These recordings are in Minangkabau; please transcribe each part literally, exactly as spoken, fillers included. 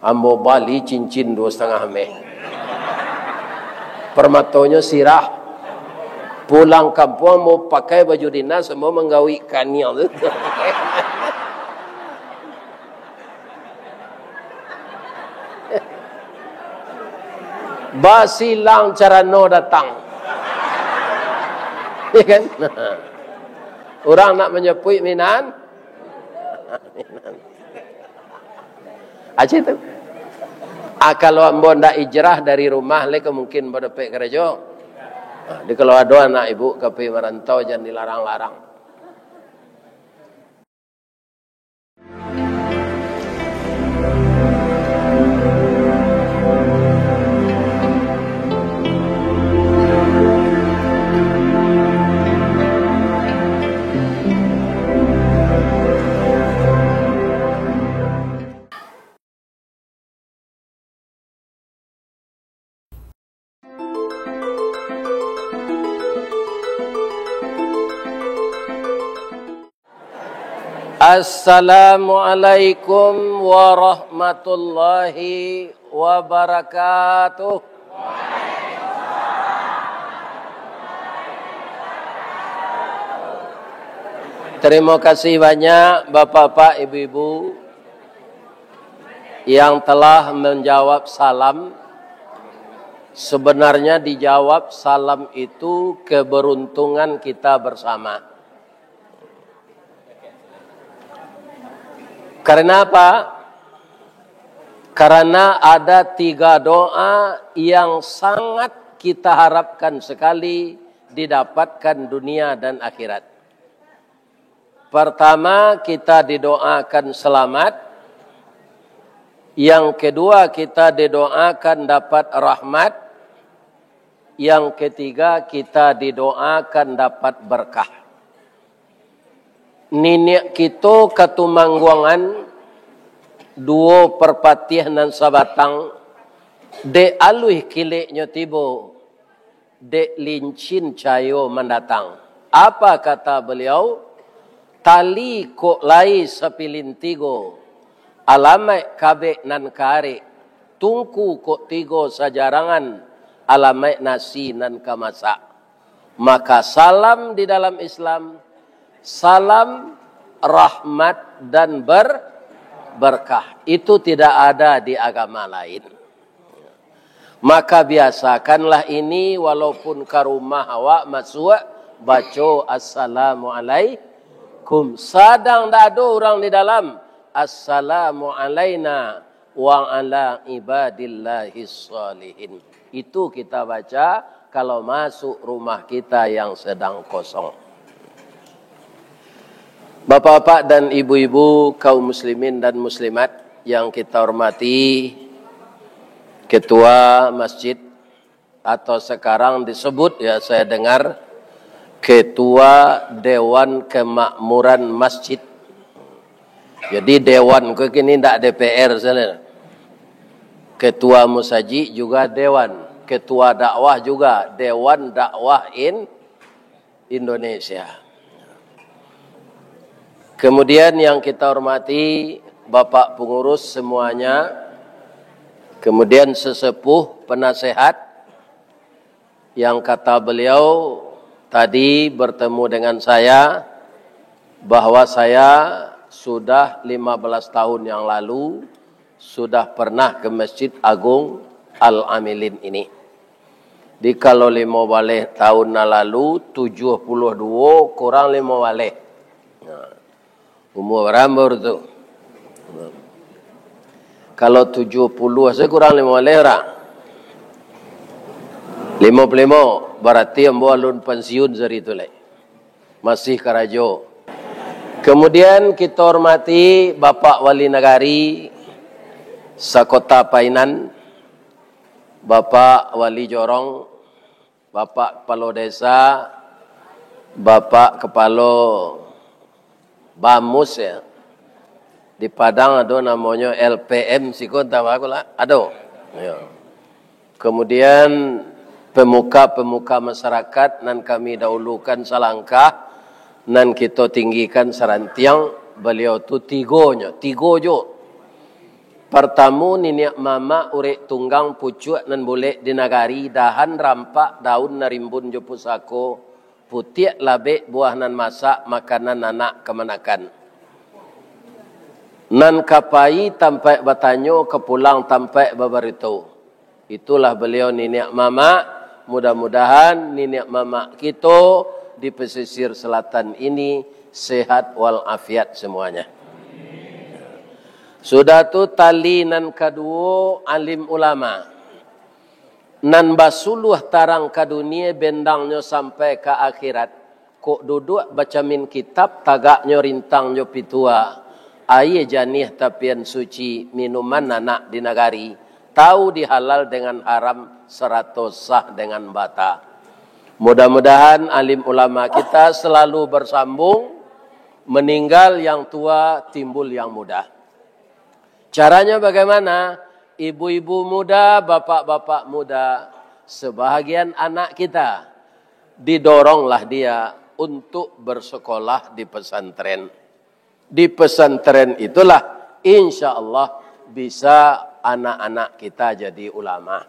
Ambo bali cincin duo satangah meh. Permatonyo sirah. Pulang kampuang, ambo pakai baju dinas, ambo manggawik kaniang tu. Basilang carano datang. Ya kan? Urang nak manjapuik minan. Minan. Aja tu. Ah, kalau ambo ndak ijrah dari rumah, lai ka mungkin ambo dapek karajo. Ah, jadi kalau ado anak ibu ka pai marantau, jan dilarang-larang. Assalamualaikum warahmatullahi wabarakatuh. Terima kasih banyak, bapak-bapak, ibu-ibu, yang telah menjawab salam. Sebenarnya, dijawab salam itu keberuntungan kita bersama. Karena apa? Karena ada tiga doa yang sangat kita harapkan sekali didapatkan dunia dan akhirat. Pertama, kita didoakan selamat. Yang kedua, kita didoakan dapat rahmat. Yang ketiga, kita didoakan dapat berkah. Niniak kito Katumangguangan, duo Parpatiah nan sabatang, dek aluih kileknyo tibo, dek lincin cayo mandatang. Apa kata beliau? Tali kok lai sapilin tigo, alamaik kabek nan ka arek, tungku kok tigo sajarangan, alamaik nasi nan ka masak. Maka salam di dalam Islam, salam rahmat dan ber-, berkah. Itu tidak ada di agama lain. Maka biasakanlah ini, walaupun ka rumah awak masuak, baco assalamualaikum. Sadang ndak ado urang di dalam, assalamu alaina wa ala ibadillahis shalihin. Itu kita baca kalau masuk rumah kita yang sedang kosong. Bapak-bapak dan ibu-ibu, kaum muslimin dan muslimat yang kita hormati, ketua masjid, atau sekarang disebut, ya, saya dengar, ketua Dewan Kemakmuran Masjid. Jadi, dewan ko kini ndak D P R sajo. Ketua musajik juga dewan, ketua dakwah juga, Dewan Dakwah in-, Indonesia. Kemudian yang kita hormati Bapak pengurus semuanya, kemudian sesepuh penasehat yang kata beliau tadi bertemu dengan saya, bahwa saya sudah lima belas tahun yang lalu sudah pernah ke Masjid Agung Al-Amilin ini. Di kalau limo baleh tahun nan lalu, tujuah puluah duo kurang limo baleh. Nah, umur bara tu? Kalau tujuah puluah sajo kurang limo baleh, urang? Limo puluah limo, barati ambo alun pansiun sari tu lai. Masih karajo. Kemudian kita hormati Bapak Wali Nagari Sakota Painan, Bapak Wali Jorong, Bapak Kepala Desa, Bapak Kepala Bamus, ya. Di Padang ado namonyo L P M, siko entah apo lah. Ado. Ya. Kemudian, pemuka-pemuka masyarakat nan kami dahulukan salangkah, nan kito tinggikan sarantiang, baliau tu tigonyo, tigo jo. Partamo, niniak mamak urek tunggang pucuak nan bulek di nagari, dahan rampak daun nan rimbun jo pusako, putiak labek buah nan masak, makanan anak kamanakan. Nan ka pai tampaik batanyo, ka pulang tampaik babarito. Itulah baliau niniak mamak. Mudah-mudahan niniak mamak kito di pesisir selatan ini sehat walafiat semuanya. Sudah tu, tali nan kaduo, alim ulama. Nan basuluah tarang ka dunie, bendangnyo sampai ka akhirat. Kok duduak bacamin kitab, tagaknyo rintang jo pitua. Aia janiah tapian suci, minuman anak di nagari. Tahu di halal dengan haram, sarato sah dengan bata. Mudah-mudahan alim ulama kita selalu bersambung, meninggal yang tua, timbul yang muda. Caranya bagaimana? Ibu-ibu muda, bapak-bapak muda, sebahagian anak kita, didoronglah dia untuk bersekolah di pesantren. Di pesantren itulah, insya Allah, bisa anak-anak kita jadi ulama.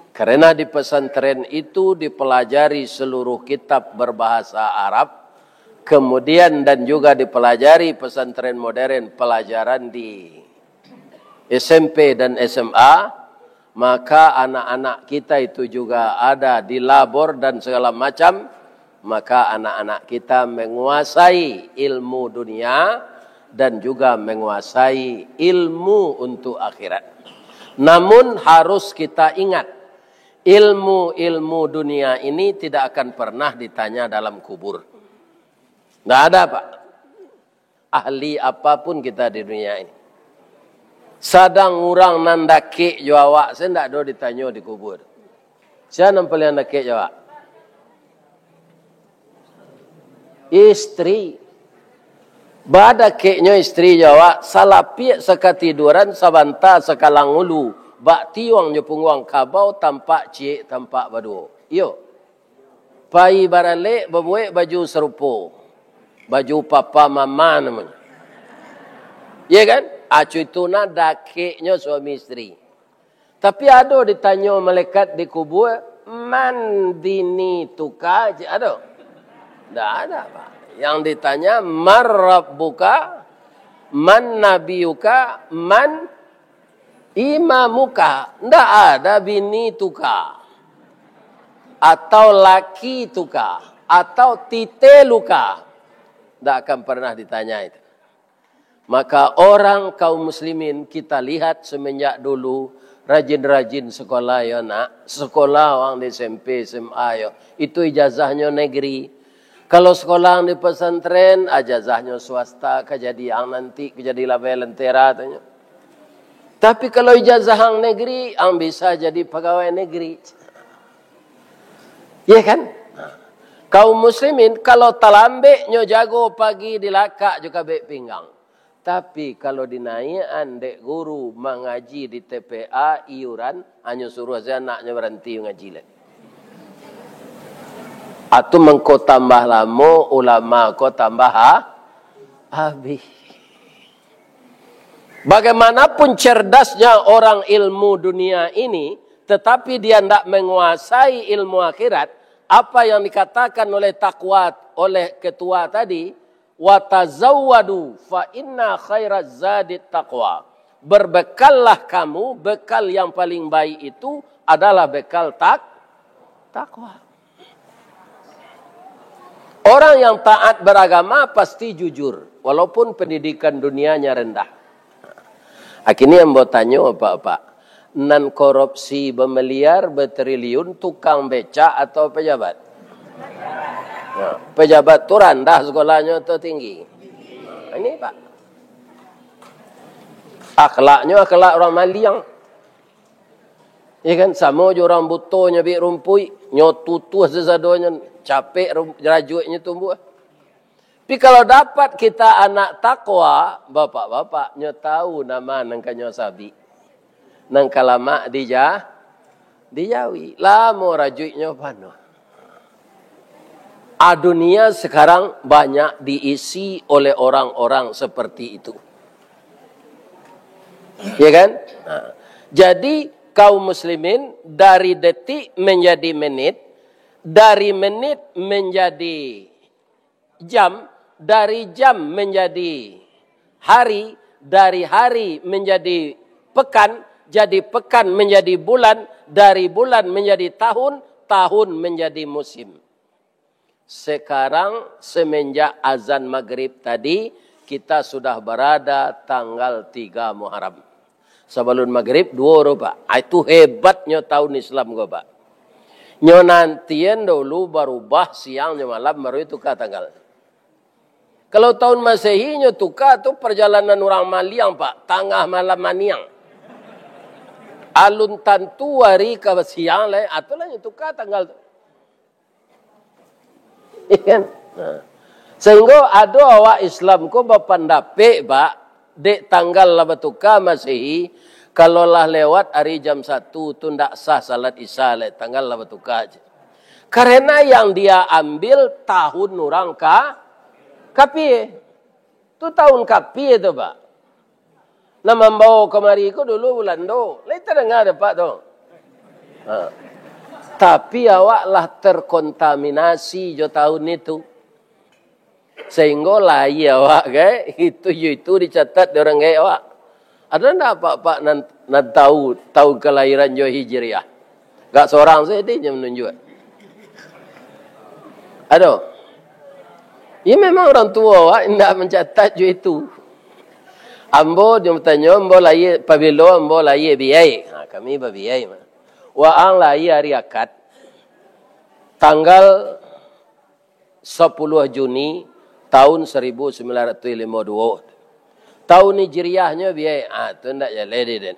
Karena di pesantren itu dipelajari seluruh kitab berbahasa Arab, kemudian dan juga dipelajari pesantren modern pelajaran di S M P dan S M A, maka anak-anak kita itu juga ada di labor dan segala macam, maka anak-anak kita menguasai ilmu dunia dan juga menguasai ilmu untuk akhirat. Namun harus kita ingat, ilmu-ilmu dunia ini tidak akan pernah ditanya dalam kubur. Nggak ada, Pak. Ahli apapun kita di dunia ini. Sadang urang nan dakek jo awak, se ndak ado ditanyo di kubur. Sia nan paliang dakek jo awak? Istri. Badakeknyo istri jo awak, salapiak sakatiduran, sabanta sakalang ulu, bak tiuang jo pungguang kabau, tampak ciek, tampak baduo. Iyo. Pai baralek, babuek baju sarupo. Baju papa mama namonyo. Iya kan? Acu itu nah dakeknyo suami istri. Tapi ado ditanyo malaikat di kubur, "Man dinituka?" Cik, ado? Ndak ada, Pak. Yang ditanya, "Man rabbuka? Man nabiyuka? Man imamuka?" Ndak ada binituka. Atau lakituka. Atau titeluka. Ndak akan pernah ditanya itu. Maka orang kaum muslimin, kita lihat semenjak dulu, rajin-rajin sekolah yo nak, sekolah wang di S M P, S M A yo, itu ijazahnyo negeri. Kalau sekolah di pesantren, ijazahnyo swasta, ka jadi ang nanti, ka jadi labai lentera tu nyo. Tapi kalau ijazah ang negeri, ang bisa jadi pegawai negeri. Iya kan? Kaum muslimin, kalau talambek nyo jago pagi, dilakak jo kabek pinggang. Tapi kalau dinaiakan dek guru mangaji di T P A iuran, hanyo suruah sajo anaknyo baranti mangaji lai. Atu mangko tambah lamo, ulama ko tambah ha-, habih. Bagaimanapun cerdasnya orang ilmu dunia ini, tetapi dia ndak menguasai ilmu akhirat, apa yang dikatakan oleh takwa, oleh ketua tadi, "Watazawwadu fa inna khairaz zadit taqwa." Berbekallah kamu, bekal yang paling baik itu adalah bekal tak-, takwa. Orang yang taat beragama pasti jujur, walaupun pendidikan dunianya rendah. Kini ambo tanyo, Pak-pak, nan korupsi bamiliar, batriliun, tukang becak atau pejabat? Ya, pejabat tu randah sekolahnyo atau tinggi? Ini, Pak. Akhlaknyo akhlak urang maliang. Iya kan, samo jo urang buto nyabik rumpuik, nyo tutuah sasadonyo, capek rum-, rajuiknyo tumbuah. Tapi kalau dapat kita anak takwa, bapak-bapak, nyo tahu nama nan ka nyo sabik. Nan ka lamak dija-, dijawi. Lamo rajuiknyo panuah. Ah, dunia sekarang banyak diisi oleh orang-orang seperti itu. Ya kan? Nah, jadi kaum muslimin, dari detik menjadi menit, dari menit menjadi jam, dari jam menjadi hari, dari hari menjadi pekan, jadi pekan menjadi bulan, dari bulan menjadi tahun, tahun menjadi musim. Sekarang, semenjak azan maghrib tadi, kita sudah berada tanggal tiga Muharram. Sabalun maghrib, duo tu, Pak. Ah, itu hebatnyo tahun Islam ko, Pak. Nyo nantian dulu barubah siang nyo malam, baru itu ka tanggal. Kalau tahun Masehi nyo tuka tu, perjalanan urang maliang, Pak. Tangah malam maniang. Alun tantu hari ka siang lai, atulah nyo tuka tanggal tu. Iya kan? Nah. Sehingga ado awak Islam ko bapandapek, Pak, dek tanggal lah batuka Masehi, kalau lah lewat ari jam satu tu ndak sah salat Isya lai, tanggal lah batuka. Karena yang dia ambil tahun urang ka-, kapie. Tu tahun kapie tu, Pak. Nan mambawo kamari ko dulu Bulando. Lai tadanga dek Apak tu? Ha. Tapi awak lah terkontaminasi jo tahun itu. Sehingga lahia awak, kan? Itu jo itu dicatat di urang gaek awak. Ado ndak Apak-apak nan, nan tahu tahun kelahiran jo Hijriah? Gak sorang sajo nan manunjuak. Ado. Iyo, memang urang tuo awak indak mancatat jo itu. Ambo, dia batanyo, "Ambo lahia, pabilo ambo lahia, Biai?" Ha, kami babiai mah. "Waang lahia ari Akad, tanggal sapuluah Juni tahun saribu sambilan ratuih limo duo. Tahun Hijriahnyo, Biai?" Ah, tu ndak jaleh dek den.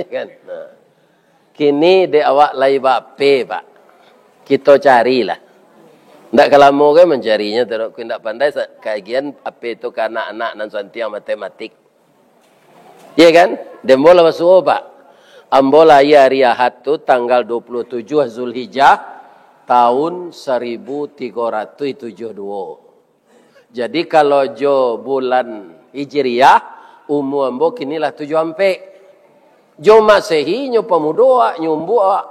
Kan? Nah. Kini dek awak lai ba-ape, Pak. Kito carilah. Ndak ka lamo kan mancarinyo tu, dok. Kok indak pandai, sa-, kagian ape tu ka anak-anak nan santiang matematik. Iya kan? Dek ambo lah basuo, Pak. Ambo lahia ari Ahad tu tanggal dua puluh tujuh Zulhijjah tahun saribu tigo ratuih tujuh duo. Jadi, kalau jo bulan Hijriah, umua ambo kini lah tujuah ampek. Jo Masehi, nyo pamudo awak, nyo umbu awak.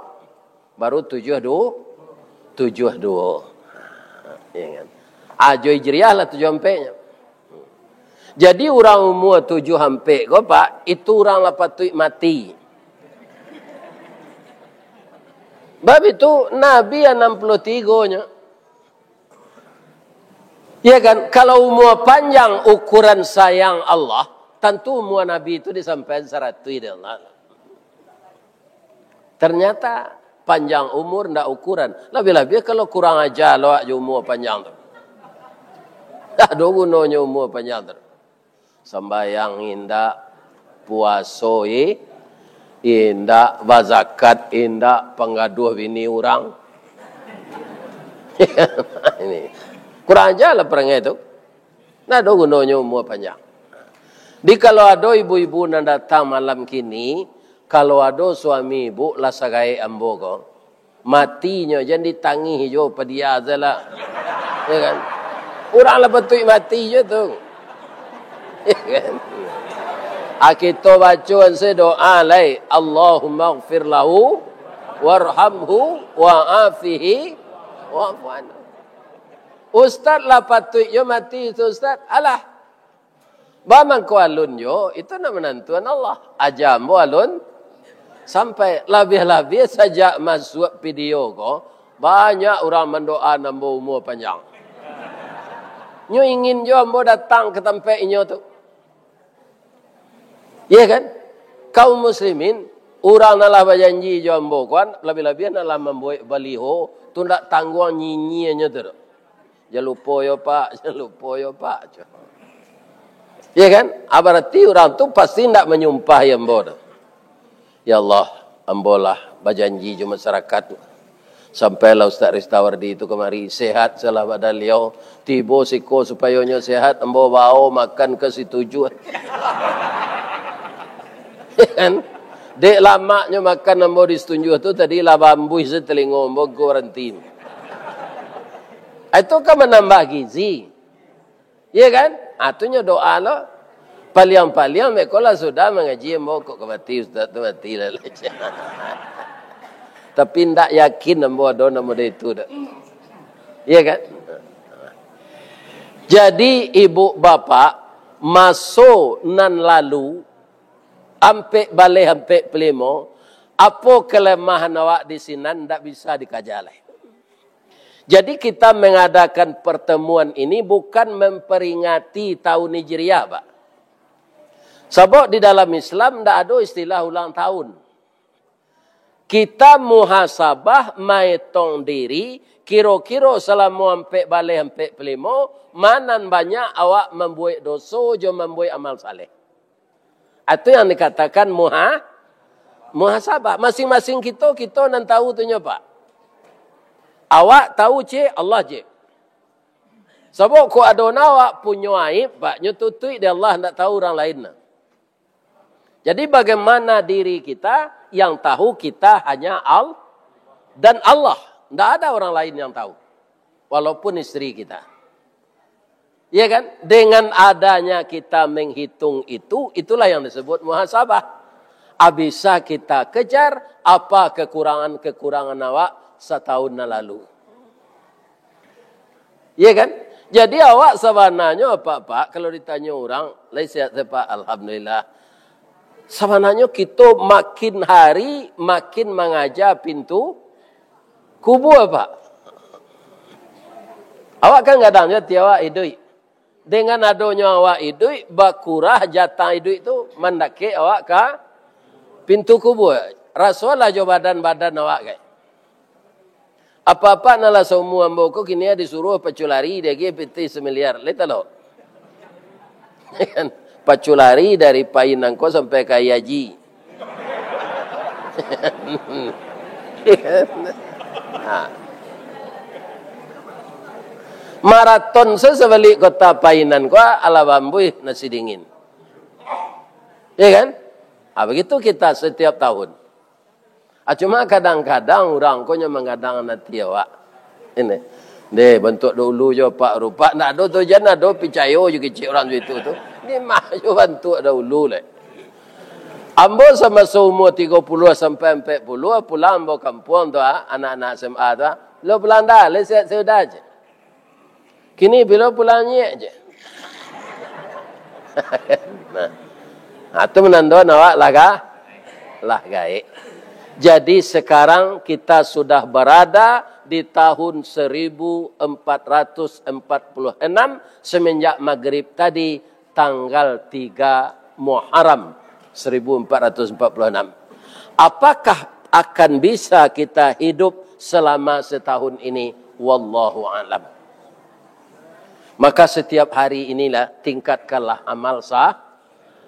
Baru tujuah du-, tujuah duo. Iya kan? Ah, jo Hijriah lah tujuah ampeknyo. Jadi, urang umua tujuah ampek ko, Pak, itu urang lah patuik mati. Bab itu, Nabi anam puluah tigo nyo. Ya kan? Kalau umua panjang ukuran sayang Allah, tantu umua Nabi tu disampaian saratuih dek Allah. Ternyata panjang umur ndak ukuran. Labiah-labiah kalau kurang aja lo awak jo umua panjang tu. Dah ado gunonyo umua panjang tu. Sambayang indak, puaso i-, indak, bazakat indak, panggaduah bini urang. Ini. Kurang aja lah parangai tu. Ndak ado gunonyo umua panjang. Di kalau ado ibu-ibu nan datang malam kini, kalau ado suami ibu lah sagaek ambo ko, matinyo jan ditangih jo padia sajolah. Ya kan? Urang lah patuik mati jo tu. Ya kan? Ah, kito baco se doa lai, "Allahumma ghfir lahu warhamhu wa'afihi wa'fu anhu." Ustaz lah patuik jo mati tu, Ustaz. Alah. Ba mangko alun jo, itu nak manantuan Allah. Aja ambo alun sampai, labiah-labiah sajak masuak video ko, banyak urang mandoa ambo umua panjang. Nyo ingin jo ambo datang ka tampek inyo tu. Iya kan? Kaum muslimin, urang nan lah bajanji jo ambo ko, labiah-labiah nan lah mambuek baliho, tu ndak tangguang nyinyianyo tu doh. "Jan lupo yo, Pak, jan lupo yo, Pak." Iya kan? Ah, berarti urang tu pasti ndak manyumpahi ambo tu. Ya Allah, ambo lah bajanji jo masyarakat. Sampailah Ustaz Ristawardi tu kamari, sehat salah badan liau. Tibo siko supayo nyo sehat, ambo bao makan ka situjuah. Kan? Dek lamaknyo makan ambo di situjuah tu tadi lah baambuih se talingo ambo, ngku baranti. Itu kan manambah gizi. Iya kan? Ah, tu nyo doa lo. Paliang-paliang, meko lah sudah mangaji, ambo kok ka mati, ustaz tu mati lah. Tapi ndak yakin ambo ado namo itu dak. Iya kan? Jadi, ibu bapak, maso nan lalu, ampek baleh ampek palimo, apo kalamahan awak di sinan ndak bisa dikaja lai. Jadi, kita mengadakan pertemuan ini bukan memperingati tahun Hijriah, Pak. Sabab di dalam Islam ndak ado istilah ulang tahun. Kita muhasabah, maetong diri, kiro-kiro salamo ampek baleh ampek palimo, ma nan banyak awak mambuek doso jo mambuek amal saleh. Itu yang dikatakan muha-, muhasabah. Masing-masing kito, kito nan tahu tu nyo, Pak. Awak tahu, cek, Allah, cek. Sabab kok ado nan awak punyo aib, Pak, nyo tutuik di Allah, ndak tahu urang lain nah. Jadi, bagaimana diri kita, yang tahu kita hanya Al-, dan Allah. Ndak ada orang lain yang tahu. Walaupun isteri kita. Iya kan? Dengan adanya kita menghitung itu, itulah yang disebut muhasabah. A, bisa kita kejar apa kekurangan-kekurangan awak satahun nan lalu. Iya kan? Jadi awak sabananyo, Pak, Pak, kalau ditanyo urang, "Lai sehat, Pak?" "Alhamdulillah." Sabananyo kito makin hari makin mangaja pintu kubua, Pak. Awak kan gadang jo ati awak iduik. Dengan adonyo awak iduik, bakurah jatah iduik tu, mandakek awak ka pintu kubua. Rasolah jo badan-badan awak, kai. Apak-apak nan lah saumua ambo ko, kini disuruah pacu lari, diagiah pitih samiliar. Lai talok. Kan? Pacu lari dari Painan ko sampai ka Aia Haji. Ha. Maraton sa-, sabalik kota Painan ko, alah bambuih nasi dingin. Ya kan? Ha, begitu kita setiap tahun. Ah, cuma kadang-kadang urang ko nyo manggadang ati awak. Ini. Deh, bantuak dahulu jo, Pak, rupak. Ndak ado tu, jan ado picayo jo kecek urang situ tu. Ni mah jo bantuak dahulu leh. Ambo samaso umua tigo puluah sampai ampek puluah, pulang ambo kampuang tu, ah, anak-anak S M A tu, ah. Lo pulang dah, lai sehat sudah je. Kini bilo pulang nyek je. Nah. Nah, tu manandoan awak lah ga-, lah gaek. Jadi, sekarang kita sudah berada di tahun seribu empat ratus empat puluh enam semenjak maghrib tadi, tanggal tiga Muharram seribu empat ratus empat puluh enam. Apakah akan bisa kita hidup selama setahun ini? Wallahu a'lam. Maka setiap hari inilah tingkatkanlah amal sa-,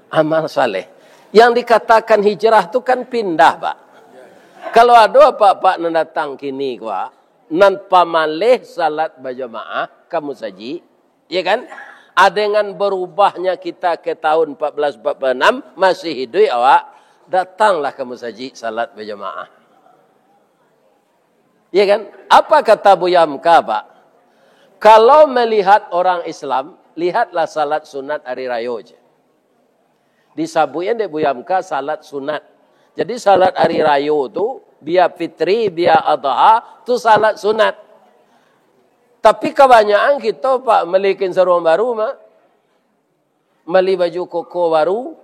amal saleh. Yang dikatakan hijrah tu kan pindah, Pak. Kalau ado apak-apak nan datang kini ko, Pak, nan pamaleh salat bajamaah ka musajik, ya kan? Ah, dengan berubahnya kita ke tahun empat belas empat puluh enam, masih hiduik awak, datanglah ka musajik salat bajamaah. Ya kan? Apa kata Buya Hamka, Pak? Kalau melihat orang Islam, lihatlah salat sunat hari rayo je. Disabuikkan dek Buya Hamka salat sunat. Jadi, salat hari rayo tu, bia fitri, bia adha, tu salat sunat. Tapi, kabanyakan kito, Pak, malikan saruang baru, mah. Mali baju koko baru.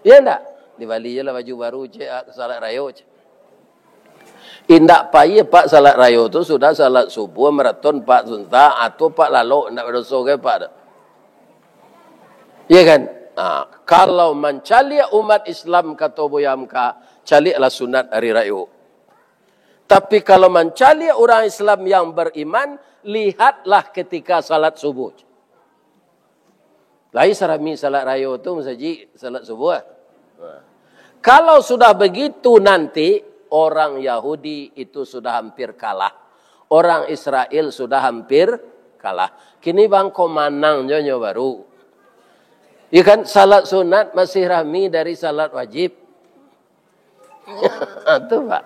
Iya ndak? Dibali je lah baju baru, cek, ah, salat rayo, cek. Indak pai, Pak, salat rayo tu sudah salat subuah, maraton, Pak, suntak, ah, tu, Pak, lalok, ndak badoso gai, Pak, tu. Iya kan? Ah, kalau mancaliak umat Islam, kato Buya Hamka, caliaklah sunat hari rayo. Tapi kalau mancaliak urang Islam yang beriman, lihatlah ketika salat subuh. Lai sarami salat rayo tu, musajik salat subuah. Nah. Kalau sudah begitu nanti, orang Yahudi itu sudah hampir kalah. Orang Israel sudah hampir kalah. Kini bangko manang jo nyo baru. Ya kan, salat sunat masih rami dari salat wajib. Tu, Pak.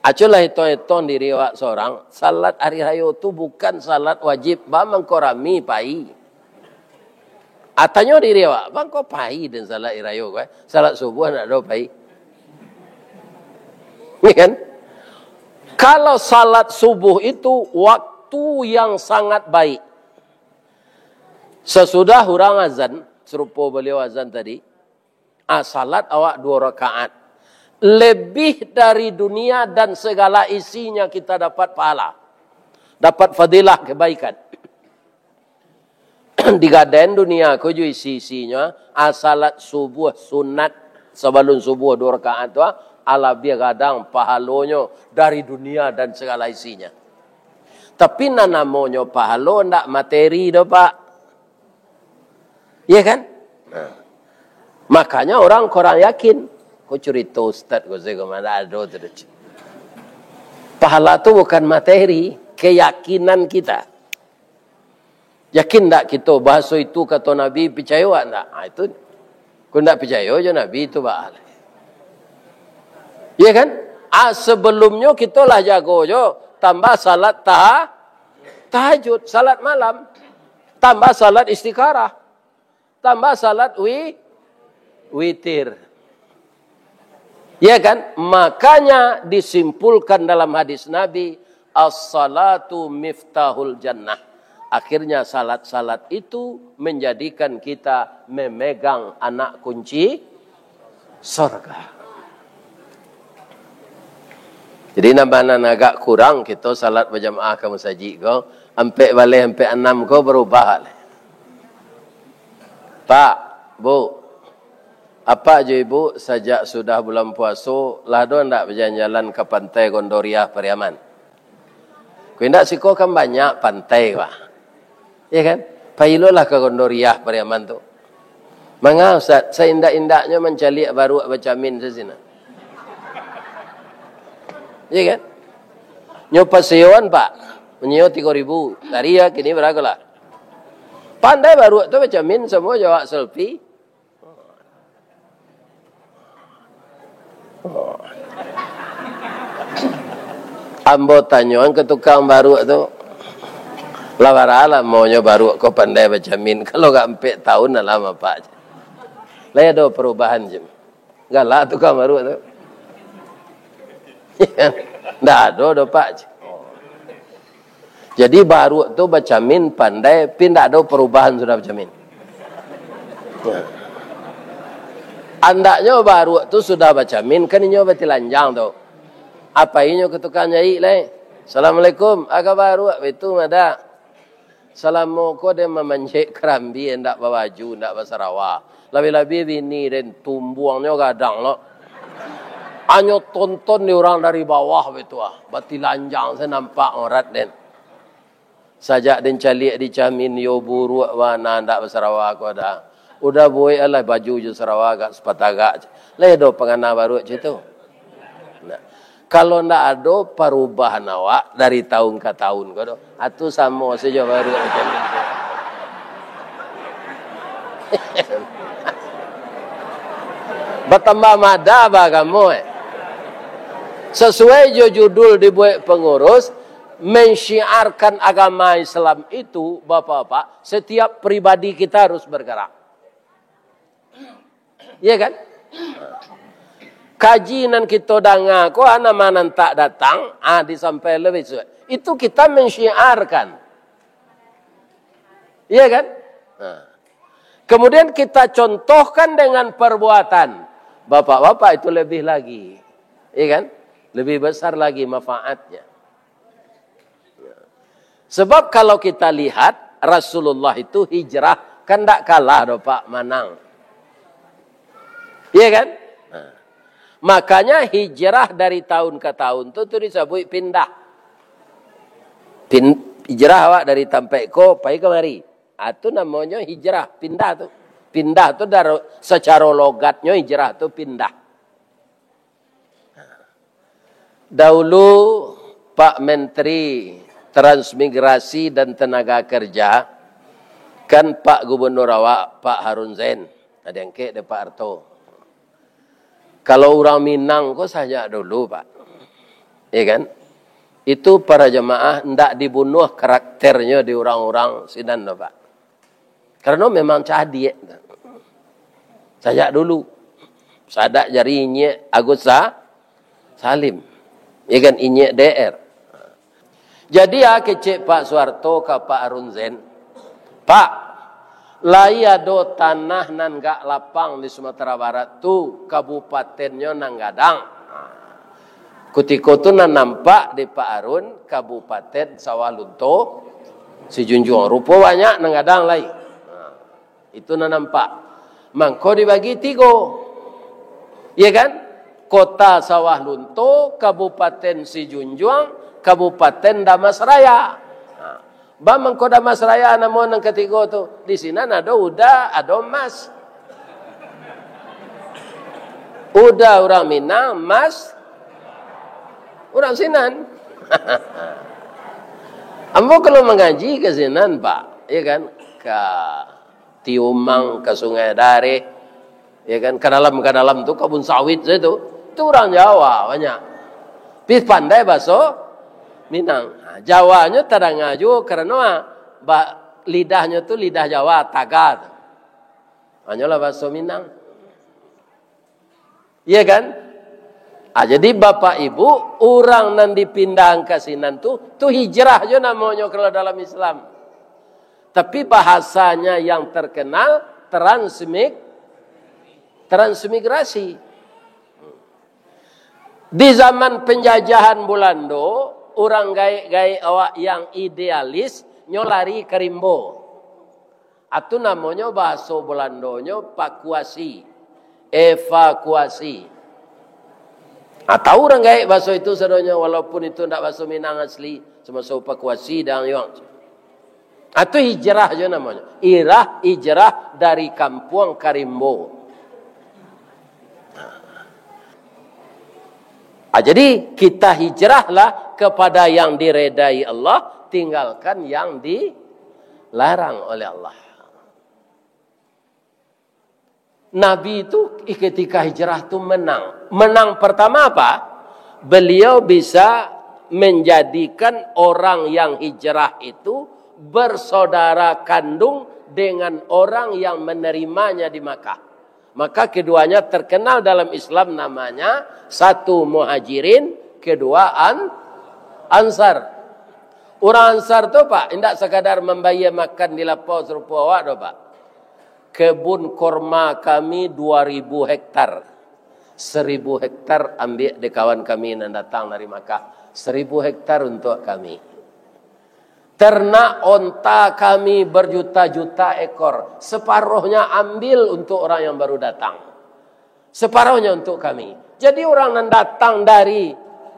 Aculah etong-etong diri awak sorang. Salat ari rayo tu bukan salat wajib. Ba mangko rami pai. Ah, tanyo diri awak, "Bang, kok pai den salat irayo ko, eh? Salat subuah ndak ado pai." Iya kan? Kalau salat subuh itu waktu yang sangat baik. Sasudah urang azan, sarupo baliau azan tadi, ah, salat awak duo rakaat. Lebih dari dunia dan segala isinya kita dapat pahala. Dapat fadilah kebaikan. Digadaian dunia ko jo isi-isinyo, ah, salat subuah sunat sabalun subuah duo rakaat tu, ah, labiah gadang pahalonyo dari dunia dan sagala isinya. Tapi nan namonyo pahalo ndak materi doh, Pak. Iya kan? Nah. Makanya orang kurang yakin. Ko curito ustaz ko, saya ko, mana ado tu, Cik. Pahala tu bukan materi, keyakinan kita. Yakin ndak kito bahaso itu kato Nabi, picayo awak ndak? Ah, itu. Ko ndak picayo jo Nabi tu, bah. Iya kan? Ah, sebelumnyo kito lah jago jo, tambah salat tah-, tahajud, salat malam, tambah salat istikharah, tambah salat wi-, witir. Ya kan? Makanya disimpulkan dalam hadis Nabi, "As-salatu miftahul jannah." Akhirnya salat-salat itu menjadikan kita memegang anak kunci sorga. Jadi, nan bana nan agak kurang kito salat bajamaah ka masajik ko, ampek baleh ampek anam ko barubah lai. Pak, Bu, Apak jo Ibu sajak sudah bulan puaso, lah ado ndak bajalan-jalan ka pantai Gondoriah Pariaman? Ko indak, siko kan banyak pantai, Pak. Iya kan? Pailolah ka Gondoriah Pariaman tu. Manga, Ustaz, saindak-indaknyo mancaliak baruak bacamin sasina. Iya kan? Nyo paseoan, Pak. Manyeo tigo ribu. Tadi ya, kini barago lah. Pandai baruak tu bacamin, samo jo awak selfie. Ambo tanyoan ka tukang baruak tu, "Lah bara lamonyo baruak ko pandai bacamin?" "Kalau ka ampek taun lah lamo, Pak." "Lai ado parubahan?" cek. Galak tukang baruak tu. "Ndak ado doh, Pak," cek. Jadi, baruak tu bacamin pandai, pi ndak ado parubahan sudah bacamin. Andaknyo baruak tu sudah bacamin, kan inyo batilanjang tu. Apo inyo ka tukang jaik lai? "Assalamualaikum, aka baruak itu mada." Salamo ko den mamanjek karambia, indak babaju, indak basarawa. Labiah-labiah bini den, tumbuangnyo gadang lo. Anyo tonton di urang dari bawah baitu ah. Batilanjang se nampak aurat den. Sajak den caliak di camin, yo buruak bana, indak basarawa ko dah. Udah buek alah baju jo sarawa agak sapatagak. Lai ado pangana baruak cak tu. Nah, kalau ndak ado parubahan awak dari taun ka taun ko doh, atu samo sajo baruak macam itu. Batambah mada ba agamo, eh. Sasuai jo judul dibuek pangurus, mensyiarkan agama Islam itu, Bapak-bapak, setiap pribadi kita harus bergerak. Iya kan? Kaji nan kito danga ko, ah, nama nan tak datang, ah, disampaikan lebih suai. Itu kita mensyiarkan. Iya kan? Nah. Kemudian kita contohkan dengan perbuatan. Bapak-bapak, itu lebih lagi. Iya kan? Lebih besar lagi manfaatnya. Sebab kalau kita lihat, Rasulullah itu hijrah, kan ndak kalah doh, Pak, manang. Iya kan? Nah. Makanya hijrah dari tahun ke tahun tu, tu disabuik pindah. Pin-, hijrah awak dari tampek ko pai kamari. Ah, tu namonyo hijrah, pindah tu. Pindah tu daro-, sacaro logatnyo hijrah tu pindah. Dahulu Pak Menteri Transmigrasi dan Tenaga Kerja, kan Pak Gubernur awak, Pak Harun Zain, diangkek dek Pak Harto. Kalau urang Minang ko sajak dulu, Pak. Iya kan? Itu para jamaah ndak dibunuah karakternyo di urang-urang sinan tu, Pak. Karano memang cadiak. Sajak dulu. Sadak jari inyiak Agus Sa-, Salim. Ya kan, inyiak D R. Jadi, ah, kecek Pak Suharto ka Pak Harun Zain, "Pak, lai ado tanah nan gak lapang di Sumatera Barat tu, kabupatennyo nan gadang." Kutiko tu nan nampak di Pak Harun, Kabupaten Sawah Lunto, Sijunjuang. Rupo banyak nan gadang lai. Itu nan nampak. Mangko dibagi tigo. Iya kan? Kota Sawah Lunto, Kabupaten Sijunjuang, Kabupaten Damasraya. Ha. Ba mangko Damasraya namo nan katigo tu. Di sinan ado uda, ado emas. Uda urang Minang, emas urang sinan. Ambo kalau mangaji ka sinan, Pak, ya kan? Ka Tiumang, ka Sungai Dareh, ya kan, ka dalam, ka dalam tu kabun sawit sajo tu. Tu urang Jawa banyak. Tapi pandai baso Minang. Ha, Jawanyo tadanga juo karano, ah, ba-, lidahnyo tu lidah Jawa, taga tu. Hanyolah baso Minang. Iya kan? Ah, jadi Bapak Ibu, urang nan dipindahan ka sinan tu, tu hijrah jo namonyo kalau dalam Islam. Tapi bahasanya yang terkenal transmig-, transmigrasi. Di zaman penjajahan Bulando, urang gaek-gaek awak yang idealis, nyo lari ka rimbo. Atu namonyo bahaso Bulandonyo pakuasi, evakuasi. Ah, tahu urang gaek bahaso itu sadonyo, walaupun itu ndak bahaso Minang asli, samaso pakuasi dang yuang. Atu hijrah jo namonyo. Irah hijrah dari kampuang ka rimbo. Ah, jadi, kita hijrahlah kepada yang diredai Allah, tinggalkan yang dilarang oleh Allah. Nabi itu ketika hijrah tu menang. Menang pertama apa? Beliau bisa menjadikan orang yang hijrah itu bersaudara kandung dengan orang yang menerimanya di Makkah. Maka keduanya terkenal dalam Islam namanya, satu Muhajirin, kedua An-, Ansar. Urang Ansar tu, Pak, indak sakadar mambayia makan di lapau sarupo awak doh, Pak. Kebun korma kami dua ribu hektar. Seribu hektar ambiak dek kawan kami nan datang dari Makkah. Seribu hektar untuk kami. Ternak onta kami berjuta-juta ekor, separuhnya ambil untuk orang yang baru datang, separuhnya untuk kami. Jadi, orang nan datang dari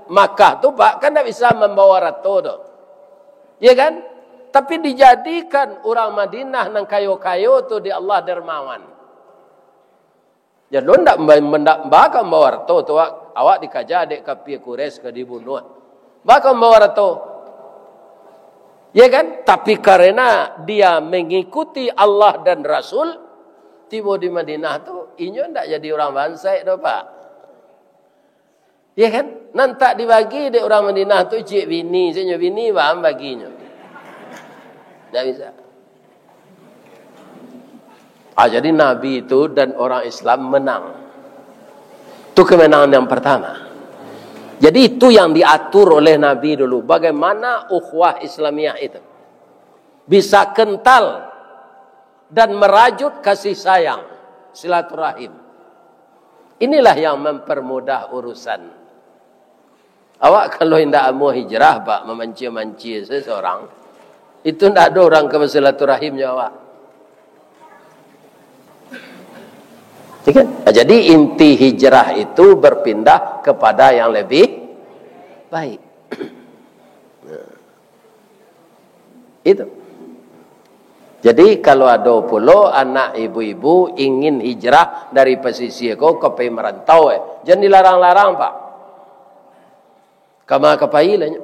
Makkah tu, Pak, kan ndak bisa mambawa arato doh. Ya kan? Tapi dijadikan urang Madinah nan kayo-kayo tu di Allah dermawan. Jadi, lo ndak mba-, ndak baka mambawa arato tu, awak, awak dikaja dek kapia Quraisy ka dibunuah. Baka mambawa arato. Ya kan? Tapi karena dia mengikuti Allah dan Rasul, tibo di Madinah tu, inyo ndak jadi urang bansaik doh, Pak. Ya kan? Nan tak dibagi dek urang Madinah tu ciek bini, ciek bini baan baginyo. Ndak bisa. Ah, jadi Nabi itu dan orang Islam menang. Itu kemenangan yang pertama. Jadi, itu yang diatur oleh Nabi dulu. Bagaimana ukhuwah Islamiah itu bisa kental dan merajut kasih sayang, silaturahim. Inilah yang mempermudah urusan. Awak kalau indak amuah hijrah, Pak, mamancia-mancia seseorang, itu ndak ado urang ka basilaturahim jo awak. Ya kan? Jadi, inti hijrah itu berpindah kepada yang lebih baik. Itu. Jadi, kalau ado pulo anak ibu-ibu ingin hijrah dari pasisia ko ka pai marantau, eh, jan dilarang-larang, Pak. Kama ka pai lah nyo.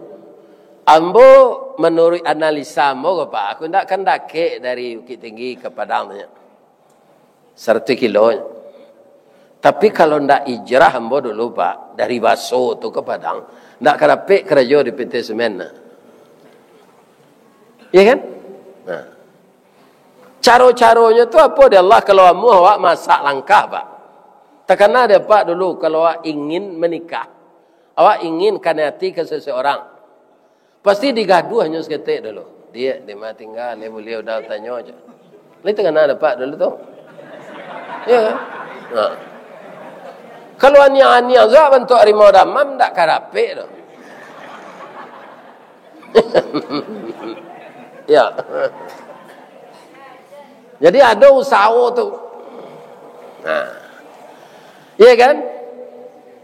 Ambo, manuruik analisa ambo ko, Pak, aku ndak kan dakek dari Bukittinggi ka Padang tu nyo. Saratuih kilo. Tapi kalau ndak hijrah ambo dulu, Pak, dari Baso tu ka Padang, ndak ka dapek karajo di P T Semen. Ya kan? Nah. Caro-caronyo tu apo di Allah? Kalau amuah awak masak langkah, Pak. Takana dek Apak dulu, kalau awak ingin menikah, awak ingin kanai ati ka seseorang, pasti digaduahnyo saketek dulu. "Diak, di ma tingga, lai buliah uda tanyo?" cak. Lai takana dek Apak dulu tu. Iyo kan? Nah. Kalau aniang-aniang sa bantuak harimau damam, ndak ka dapek tu. Ya. Jadi ado usaho tu. Nah. Iya kan?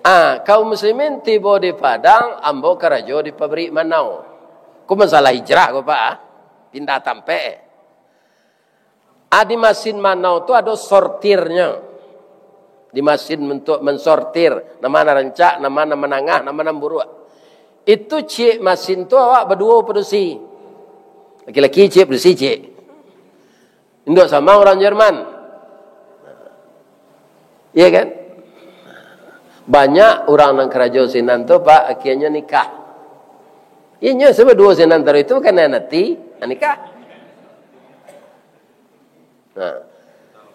Ah, kaum muslimin tibo di Padang, ambo karajo di pabrik manau. Ko masalah hijrah ko, Pak, ah. Pindah tampek. Ah, di masin manau tu ado sortirnyo. Di masin untuk mensortir, nama nan rancak, nama nan manangah, nama nan buruak. Itu ciek masin tu awak baduo padusi. Laki-laki ciek, padusi ciek. Induak samang urang Jerman. Iya kan? Banyak urang nan karajo sinan tu, Pak, akhianyo nikah. Inyo sabaduo sinan taruih tu kanai ati, nikah. Nah.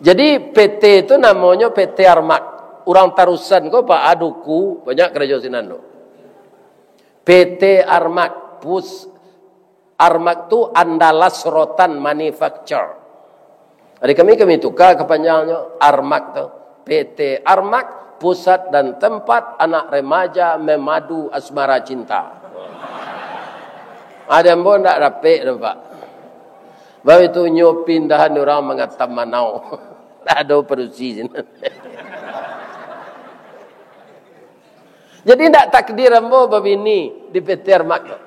Jadi P T tu namonyo P T Armak. Urang Tarusan ko, Pak, Aduku, banyak karajo sinan tu. P T Armak, pus-, Armak tu Andalas Rotan Manufacture. Jadi kami, kami tuka kapanjangnyo, Armak tu. P T Armak, pusat dan tempat anak remaja memadu asmara cinta. Ado ambo ndak dapek tu, Pak. Baru itu nyo pindahan urang mangatam manau. Ndak ado padusi sinan. Jadi ndak takdir ambo babini di P T Armak tu.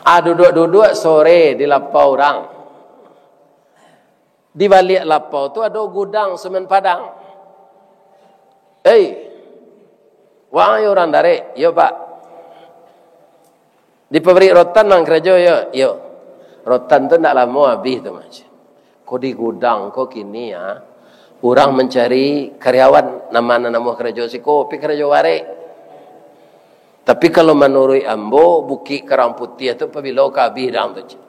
Ah, duduak-duduak sore di lapau urang. Di baliak lapau tu ado gudang semen Padang. "Hei, waang yo urang Darek?" "Iyo, Pak." "Di pabrik rotan nan karajo?" "Iyo." "Iyo." "Rotan tu ndak lamo abih tu, Mas. Ko di gudang ko kini, ah, urang mancari karyawan, nan ma nan namuah karajo siko, pi karajo barek. Tapi kalau manuruik ambo, Bukik Karang Putiah tu pabilo ka abih dang tu, cik?"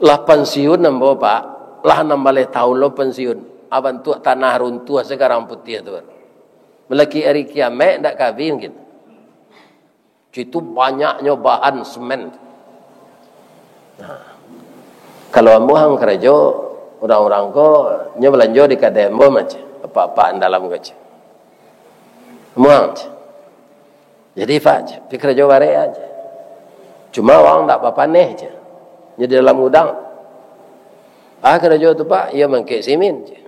"Lah pansiun ambo, Pak. Lah anam baleh taun lo pansiun. Ah, bantuak tanah runtuah se Karang Putiah tu. Malakik ari kiamaik ndak ka abih mungkin. Itu banyaknyo bahan semen." Nah, kalau ambo ang karajo, urang-urang ko nyo balanjo di kadai ambo, Mas. Apak-apak dalam ko, cik. Ambo ang, cik. "Jadi, Pak, cik, pi karajo barek aja. Cuma waang ndak bapaneh, cik. Nyo di dalam gudang." "Ah, karajo tu, Pak?" "Iyo, maangkek simin, cik."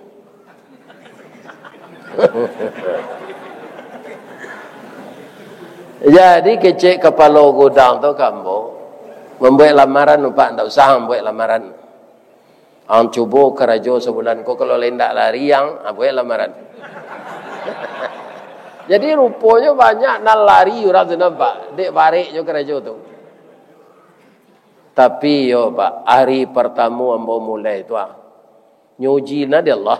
Jadi, kecek kapalo gudang tu ka ambo, "Mambuek lamaran, Pak, ndak usah mambuek lamaran. Ang cubo karajo sabulan ko, kalau lai ndak lari ang, ah, buek lamaran." Jadi, ruponyo banyak nan lari urang tu, nampak? Dek bareknyo karajo tu. Tapi yo, Pak, ari partamo ambo mulai tu, ah, nyo uji nah di Allah.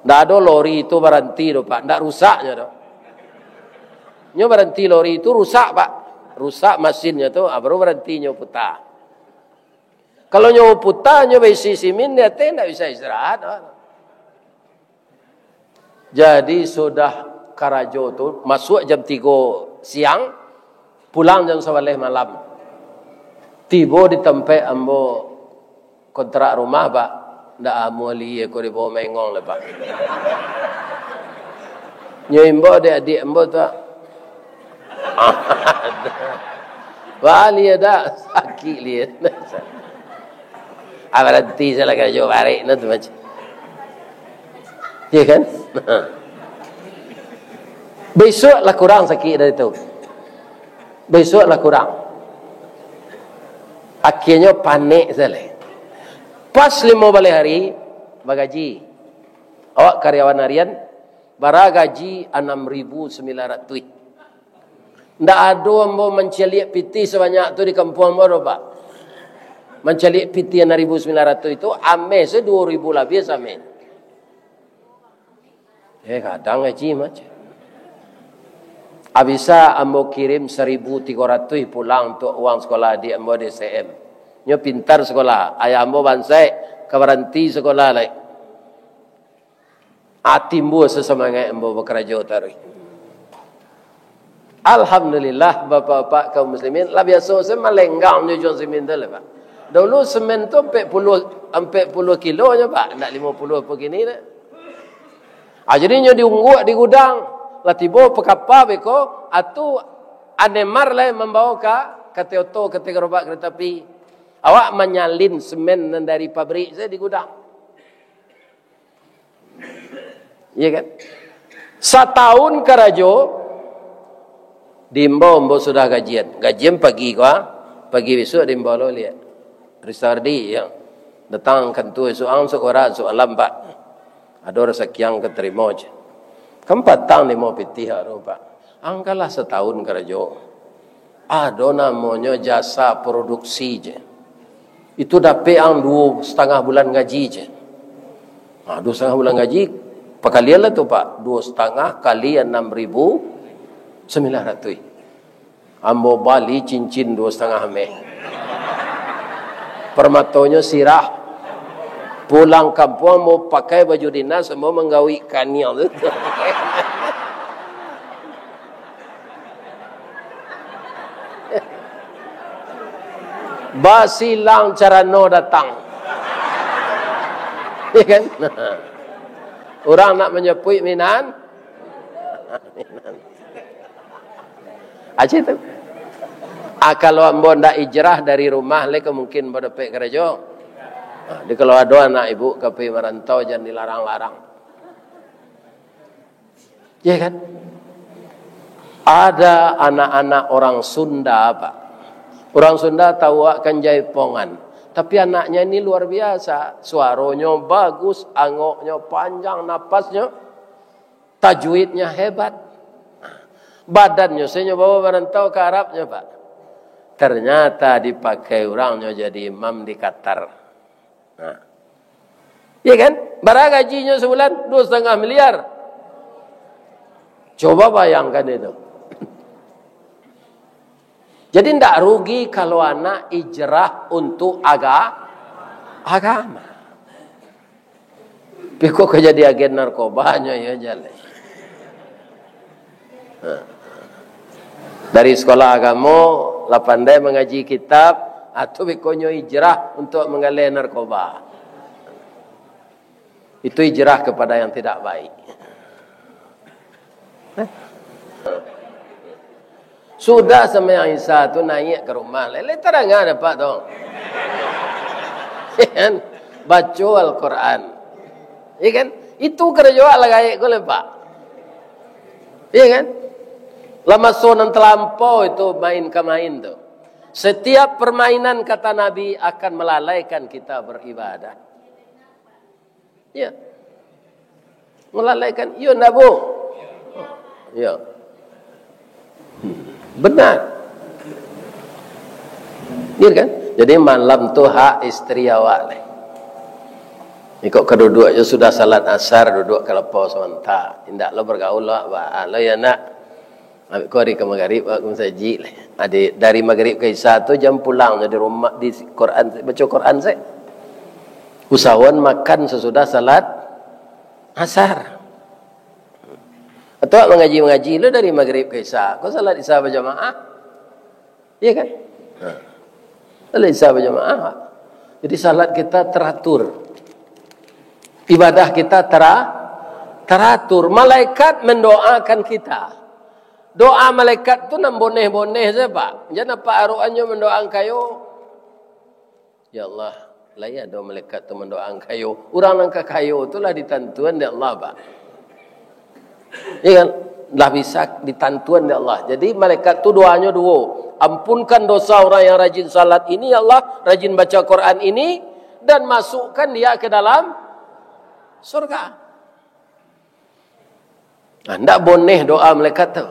Ndak ado lori tu baranti tu, Pak. Ndak rusak nyo tu. Nyo baranti lori tu rusak, Pak. Rusak masinnyo tu, ah, baru baranti nyo puta. Kalau nyo puta, nyo baisi simin di ateh, ndak bisa istirahat, Pak. Jadi, sudah karajo tu, masuak jam tigo siang, pulang jam sabaleh malam. Tibo di tampek ambo kontrak rumah, Pak, ndak amuah lihia ko dibawo maengong lai, Pak. Nyo imbau dek adiak ambo tu, Pak. Baa lihia dak? Sakik lihia. Ah, baranti salah karajo barek nah tu macam. Iya kan? Besok lah kurang sakik dari tu. Besok lah kurang. Akhirnyo panek salah. Pas limo baleh hari, bagaji. Awak karyawan harian, bara gaji anam ribu sambilan ratuih. Ndak ado ambo mancaliak pitih sabanyak tu di kampuang ambo doh, Pak. Mancaliak pitih anam ribu sambilan ratuih tu, ameh se duo ribu labiah sameh. Eh, kadang gaji macam. Abisa ambo kirim saribu tigo ratuih pulang untuak uang sekolah adiak ambo di S M. Nyo pintar sakolah, ayah ambo bansaik, ka baranti sakolah lai. Ah, timbua sasamangaik ambo bakarajo taruih. Alhamdulillah, bapak-bapak kaum muslimin, lah biaso se malenggang jujuang semen tu lah, Pak. Dulu semen tu ampek puluah, ampek puluah kilo nyo, Pak, ndak limo puluah apo kini dah. Ah, jadi nyo diungguak di gudang, lah tibo pakapa beko, atu anemar lai mambawa ka, ka oto, ka garobak kareta api. Awak manyalin semen nan dari pabrik sajo di gudang. Iya kan? Satahun karajo, diimbau ambo sudah gajian. Gajian pagi ko, ah. Pagi bisuak diimbau lo liak. Risardi, ya. Datang kantua isuak ang, isuak wara, isuak malam, Pak. Ado rasaki ang ka tarimo, ceh. Kan patang limo pitih aro, Pak. Ang kan lah satahun karajo. Ado namonyo jasa produksi, ceh. Itu dapek ang duo satangah bulan gaji, ceh. Nah, duo satangah bulan gaji, pakalian lah tu, Pak. Duo satangah kali anam ribu sambilan ratuih. Ambo bali cincin duo satangah meh. Parmatonyo sirah. Pulang kampuang, ambo pakai baju dinas, ambo manggawik kaniang tu. Basilang carano datang. Ya kan? Urang nak manjapuik minan. Aja tu. Ah, kalau ambo ndak ijrah dari rumah, lai ka mungkin ambo dapek karajo. Ah, jadi kalau ado anak ibu ka pai marantau, jan dilarang-larang. Ya kan? Ada anak-anak orang Sunda, Pak. Orang Sunda tahu akan jaipongan. Tapi anaknya ini luar biasa. Suaronyo bagus, angoknyo panjang, napasnyo, tajwidnya hebat. Badannyo sajo nyo bawa marantau ka Arabnyo, Pak. Ternyata dipakai urangnyo jadi imam di Qatar. Nah. Iya kan? Bara gajinyo sabulan? Dua setengah miliar. Coba bayangkan itu. Jadi, ndak rugi kalau anak ijrah untuk aga-, agama. Tapi kok ka jadi agen narkobanyo, ya, jaleh. Dari sekolah agamo, lah pandai mangaji kitab, atau bekonyo hijrah untuk manggaleh narkoba. Itu hijrah kepada yang tidak baik. Sudah sambahyang Isya tu, naik ka rumah, lai, lai tadanga dek apak tu. Kan? Baco Al-Quran. Ya kan? Itu karajo awak lah gaek ko lai, Pak. Ya kan? Lah maso nan talampau itu main ka main tu. Setiap permainan, kata Nabi, akan melalaikan kita beribadah. Ya. Melalaikan, iyo ndak, Bu? Ya. Hmm. Benar. Iya kan? Jadi malam tu hak isteri awak lai. Iko ka duduak jo sudah salat asar, duduak ka lapau samanta. Indak lo bagaul awak, ba, lo ya nak. Ambiak ko ari ka magarib, awak ka masajik lai. Ade, dari magarib ka isya tu jam pulang di rumah, di Quran, baco Quran se. Usahoan makan sasudah salat asar. Atau mangaji-mangaji lo dari magrib ka isya. Ko salat isya bajamaah. Iya kan? Ha. Salat isya bajamaah. Jadi salat kita teratur. Ibadah kita tera-, teratur. Malaikat mendoakan kita. Doa malaikat tu nan boneh-boneh sajo, Pak. Jan apak arok anyo mandoakan kayo. Ya Allah, lai ado malaikat tu mandoakan kayo. Urang nan ka kayo tu lah ditantuan dek Allah, Pak. Ya kan? Lah bisa ditantuan dek Allah. Jadi, malaikat tu doanyo duo. Ampunkan dosa orang yang rajin salat ini, ya Allah, rajin baca Quran ini, dan masukkan dia ke dalam surga. Nah, ndak boneh doa malaikat tu?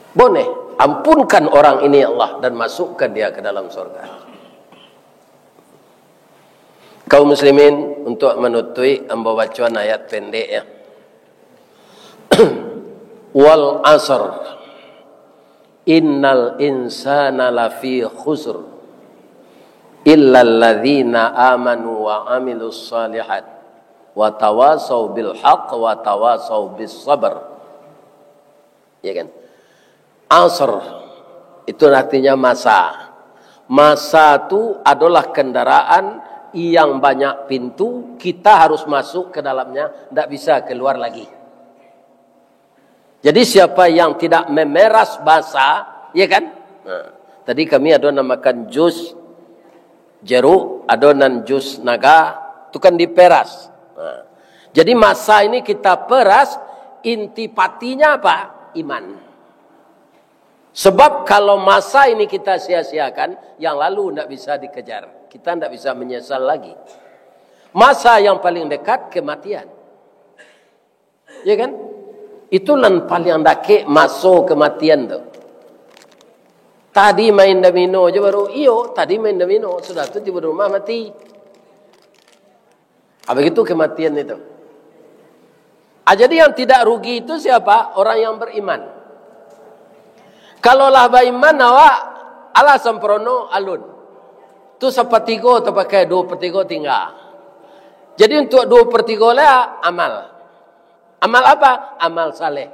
Boneh. "Ampunkan orang ini, ya Allah, dan masukkan dia ke dalam surga." Kaum muslimin, untuk manutuik, ambo bacoan ayat pendek, ya. "Wal asr, innal insana lafi khusr, Illalladzina amanu wa amilus shalihat wa tawasau bil haq wa tawasau bis sabr. Ya kan? Asr itu artinya masa. Masa tu adalah kendaraan yang banyak pintu, kita harus masuk ke dalamnya, ndak bisa keluar lagi. Jadi siapa yang tidak memeras basa, ya kan? Nah, tadi kami ado nan makan jus jeruk, ado nan jus naga, tu kan diperas. Nah, jadi masa ini kita peras, inti patinya apa? Iman. Sebab kalau masa ini kita sia-siakan, yang lalu ndak bisa dikejar. Kita ndak bisa menyesal lagi. Masa yang paling dekat kematian. Ya kan? Itu nan paling dakek maso kematian tu. Tadi main domino je baru, iyo, tadi main domino, sudah tu tibo di rumah mati. Ah, begitu kematian itu. Ah, jadi yang tidak rugi itu siapa? Orang yang beriman. Kalau lah baiman awak, alah samprono alun. Tu sapatigo tapakai, duo patigo tingga. Jadi untuk duo patigo lah amal. Amal apa? Amal saleh.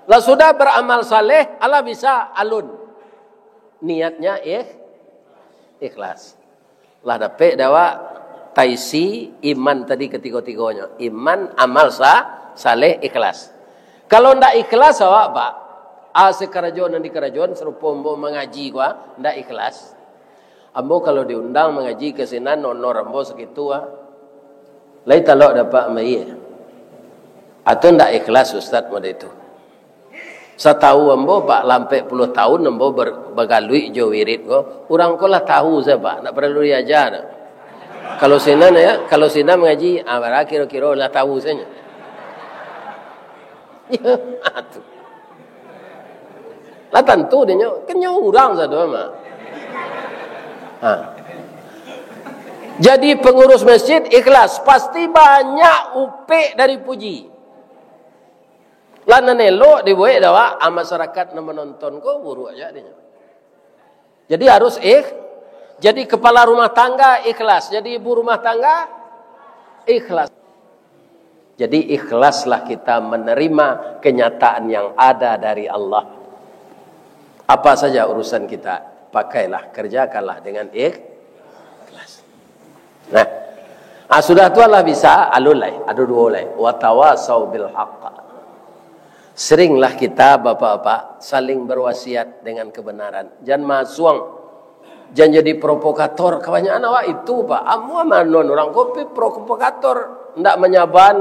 Lah sudah beramal saleh, alah bisa alun. Niatnya ikh-, ikhlas. Lah dapek dek awak taisi iman tadi katigo-tigonyo. Iman, amal sa-, saleh, ikhlas. Kalau ndak ikhlas awak, Pak, ah, sakarajo nan dikarajoan sarupo ambo mangaji ko, ah, ndak ikhlas. Ambo kalau diundang mangaji ka sinan, honor ambo sakitu, ah. Lai talok dapek ambo. Atau ndak ikhlas ustaz model itu. Satau ambo, Pak, lah ampek puluah tahun ambo ber-, bagaluik jo wirid ko, urang ko lah tahu sajo, Pak, ndak paralu diaja doh. Kalau sinan, ya, kalau sinan mangaji, ah, bara kiro-kiro lah tahu sajo. Ya, tu. Lah tantu dinyo, kan nyo urang sado mah. Ha. Jadi pengurus masjid ikhlas, pasti banyak upek dari puji. Lah nan elok dibuek dek awak, ah, masyarakat nan manonton ko buruak aja dinyo. Jadi harus ikh-, jadi kepala rumah tangga ikhlas, jadi ibu rumah tangga ikhlas. Jadi ikhlaslah kita menerima kenyataan yang ada dari Allah. Apa saja urusan kita, pakailah, kerjakanlah dengan ikh-, ikhlas. Nah, ah, sudah tu lah bisa, alun lai, ado duo lai. Watawasau bil haq. Seringlah kita, bapak-bapak, saling berwasiat dengan kebenaran. Jan masuang, jan jadi provokator. Kabanyakan awak itu, Pak. Amuah manon urang kopi provokator, ndak manyaban.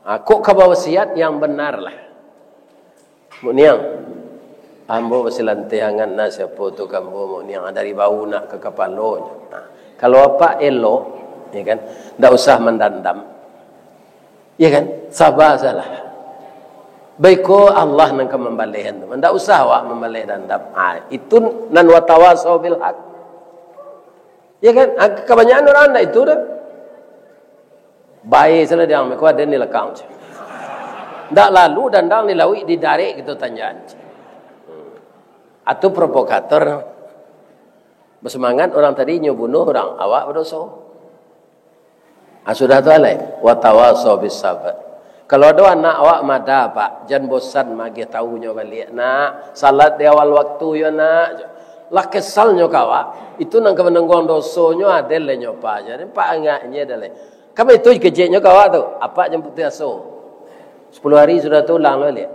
Ah, kok ka bawasiat yang benar lah. Muk Niang, ambo basilanteh angan nah, siapo tu ka ambo, Muk Niang, dari bahu nak ka kapalo. Nah, kalau apak elok, ya kan, ndak usah mandandam. Ya kan? Saba salah. Baiko Allah nan ka mambalehan tu. Ndak usah awak mambaleh dandam. Ha, itu nan watawasau bil haq. Ya kan? Ha, kabanyakan urang ndak itu doh. Bae salah diang, mako aden di lakang. Ndak lalu dandang di lauik, di darek gitu tanjaan. Hmm. Atau provokator. Bersemangat orang tadi nyo bunuh orang, awak berdoso. Ah, sudah tu alai, watawasau bis sabr. Kalau ado anak awak mada, Pak, jan bosan magiah tahu nyo baliak, nak. Salat di awal waktu yo, nak. Lah kesal nyo ka awak, itu nan ka manangguang dosonyo, adel lai nyo, Pak. Jadi, Pak, angak nyo dah lai. Kan itu keceknyo ka awak tu, apak jan putuih aso. Sepuluh hari sudah tu ulang baliak.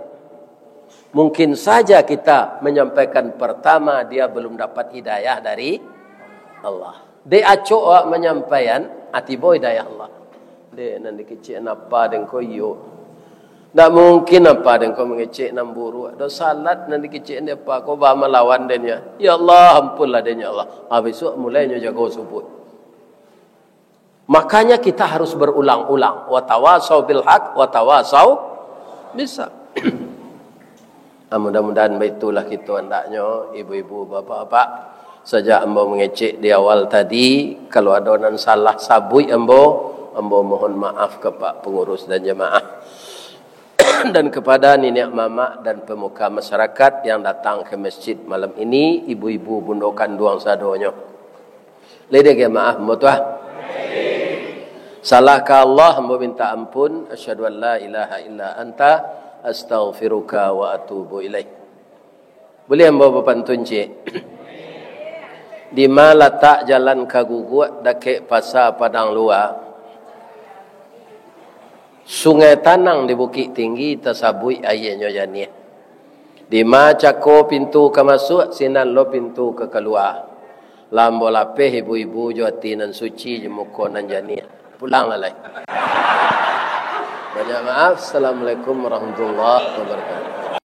Mungkin saja kita menyampaikan pertama, dia belum dapat hidayah dari Allah. Dek acok awak manyampaian, ah, tibo hidayah Allah. Dek, nan dikecek napa den ko iyo. Ndak mungkin apa den ko mangecek nan buruak. Ado salat nan dikecek den apa ko ba malawan den ya. Ya Allah, ampunlah den ya Allah. Ah, besok mulai nyo jago subuh. Makanya kita harus berulang-ulang. Watawasau bil haq, watawasau bis sabr. Ah, mudah-mudahan baitulah kito andaknyo, ibu-ibu, bapak-bapak. Sajak ambo mangecek di awal tadi, kalau ado nan salah sabuik ambo, ambo mohon maaf ka Pak Pengurus dan jamaah. Dan kepada niniak mamak dan pemuka masyarakat yang datang ke masjid malam ini, ibu-ibu, bundo kanduang sadonyo. Lai diagiah maaf ambo tu ah. Salah ka Allah, ambo minta ampun. Asyhadu an la ilaha illa anta, astaghfiruka wa atubu ilaik. Buliah ambo bapantun ciek? Dima latak jalan ka Guguak, dakek Pasa Padang Lua. Sungai Tanang di Bukik Tinggi, tasabuik aianyo janiah. Dima cako pintu ka masuak, sinan lo pintu ka kalua. Lah ambo lapeh ibu-ibu jo ati nan suci, jo muko nan janiah. Pulanglah lai. Banyak maaf. Assalamualaikum warahmatullahi wabarakatuh.